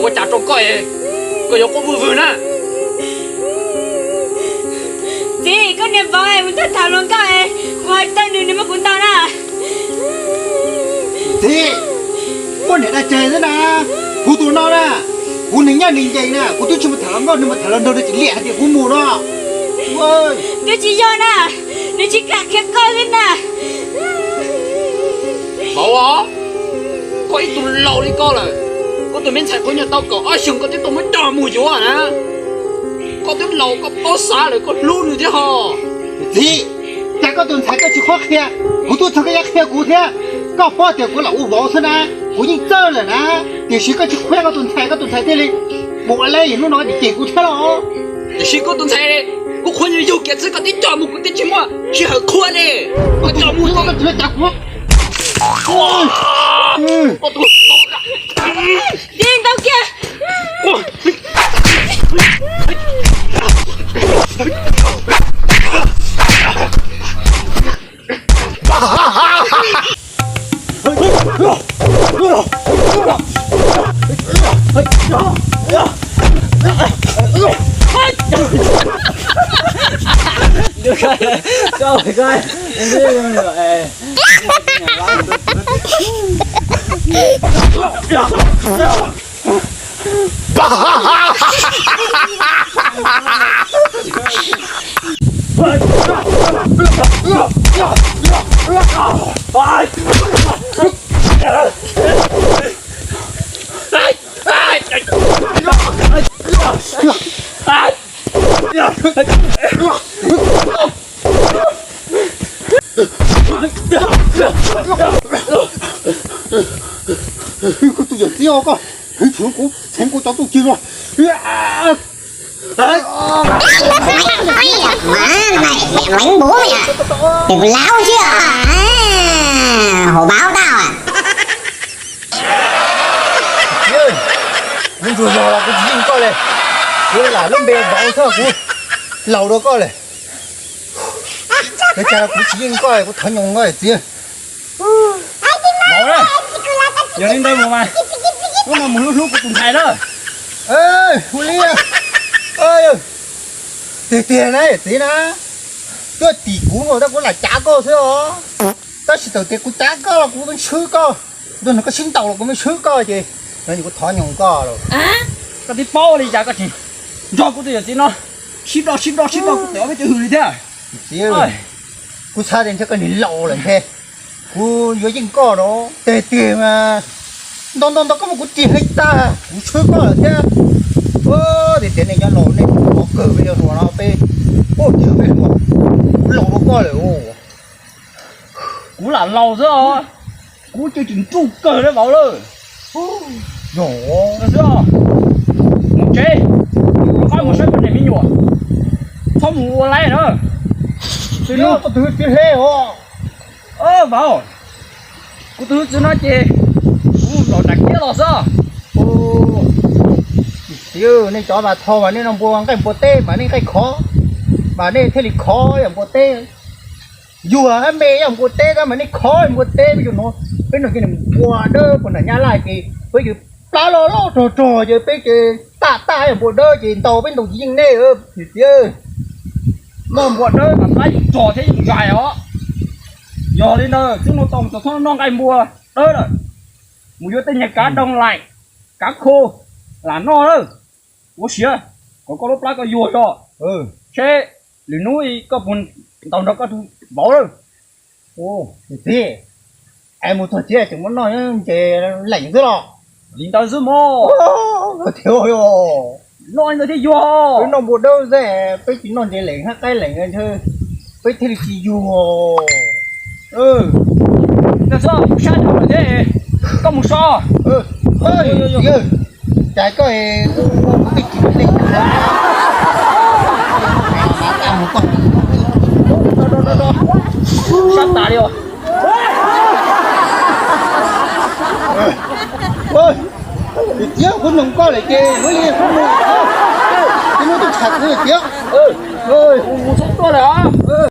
Ua cas rau koj es koj yuav quaj vwg vwg na? Txiv, koj niam vauv es mus tham tham hluas nkauj es kuv hais tawm nws, nws muab kuv ntaus na. Txiv, muaj niam dab tsi xwb na, kuv tus no na, kuv nws nyob nws ncees na, kuv twb tsis mus tham hluas nkauj, nws mus tham hluas nraug, nws tsis liam hais tias kuv mus no. Twb tsis yog na, nws tsis kam qhia koj xwb na. Vauv os, koj ib tug laus li koj lawm, koj tus me ntxhais qhov nyuag tau kaum ob xyoos koj twb tau muab coj mus yuav na. Koj twb laus koj paub xav lawm koj hlub nws thiab ho. Txiv, cas koj tus ntxhais koj tsis qhuab qhia, kuv twb txog koj yuav qhia kuv thiab. Koj paub tias kuv lam ua vauv xwb na, kuv yeej txawj lawm na, tiam sis koj tsis qhuab koj tus ntxhais, koj tus ntxhais thiaj li mus ua leb hnub no cem kuv thiab los. Tiam sis koj tus ntxhais, kuv qhuab yug yug kiag xwb koj twb coj mus, kuv twb tsis muaj sij hawm qhuab li. Koj coj mus, koj tsis cav kuv. Koj tus, ntau kiag. Koj tus yawm txiv os, koj hwv tshwv kuv, txheev kuv cov txuj ci los. Leev npum, ces kuv laub xwb, hauv paub tau. Kuv ntsuag zog los kuv tsis yeej koj li, kuv lam lub npe vauv xwb kuv laus dua koj li. Ua cas kuv tsis yeej koj, kuv thov nyoos koj txiv. Vauv, yog li ntawd mus mas, hnub no mus hlub hlub kuv tus ntxhais na. Hu li, tiag tiag na txiv na, koj tim kuv mas tab kuv lam cav koj xwb os. Tab sis txawm tias kuv cav koj los kuv yeej swb koj, ntawm no koj sib ntaus los kuv yeej swb koj ces no kuv thov nyoos koj lawm. Koj twb paub li cas koj tseem nrog kuv tus yawm txiv no sib nrauj sib nrauj sib nrauj kuv tawm ob peb tug hws li thiab. Kuv xav tias ntshe koj niag laus lawm ntshe, kuv yuav yeej koj no, tiag tiag mas ntau ntau ntau koj muab kuv ris hais tag kuv swb koj lawm thiab. Tiag tiag nej cov laus nej qhov kawg peb cov hluas no peb, tiag peb hluas, kuv laus dua koj lawm. Kuv lam laus xwb os, kuv ces tseem nruj kawg li vauv lawm. Yog xwb, mus tsev, rov qab mus saib poj niam me nyuam, txhob mus ua laib na. Tus no koj tus hwj txwv hle os. Vauv, kuv tus hwj txwv no ces kuv nram nram kiab los xwb. Nej cov mas tho mas nej no npua nqaij npua teb mas nej nqaij khov, mas nej thiaj li khov yam npua teb. Yuag me yam npua teb tab mas nej khov npua teb. Peb yuav no, peb no ces nws npua dawb puag nram Nyab Laj ces peb yuav plab loj loj rog rog ces peb ces taj taj yam npua dawb ces ntaus peb ntaus tsis yeej nej. Tiag, noj npua dawb mas plab yeej rog thiab yeej zais os. Yog li ntawd xwb no tau mus txog txhob noj nqaij npua dawb lawm, mus yuav tej niag kav doo laim, kav kho lam noj lawm. Ua siav kom koj lub plab koj yuag zog, seb lwm hnub koj puas ntaus nrog koj tus vauv lawm. Txiv, es mus txog txiv tseem muab noj ntses leem xwb los? Li ntawd xwb mog. Tiag, noj li ntawd thiaj yuag. Peb noj npua dawb xwb, peb tsis noj ntses leem hab qaib leem ntshe peb thiaj li tsis yuag. Ntawd xwb, kuv sab dhau lawm thiab, koj mus so. Cas koj ua kuv twb tsis muaj dej kav. Sab tas li os. Tiag, kuv noog koj lawm ces kuv li kuv mus, kuv mus twb tsham kuv tiag. Mus txhob tuaj lawm os.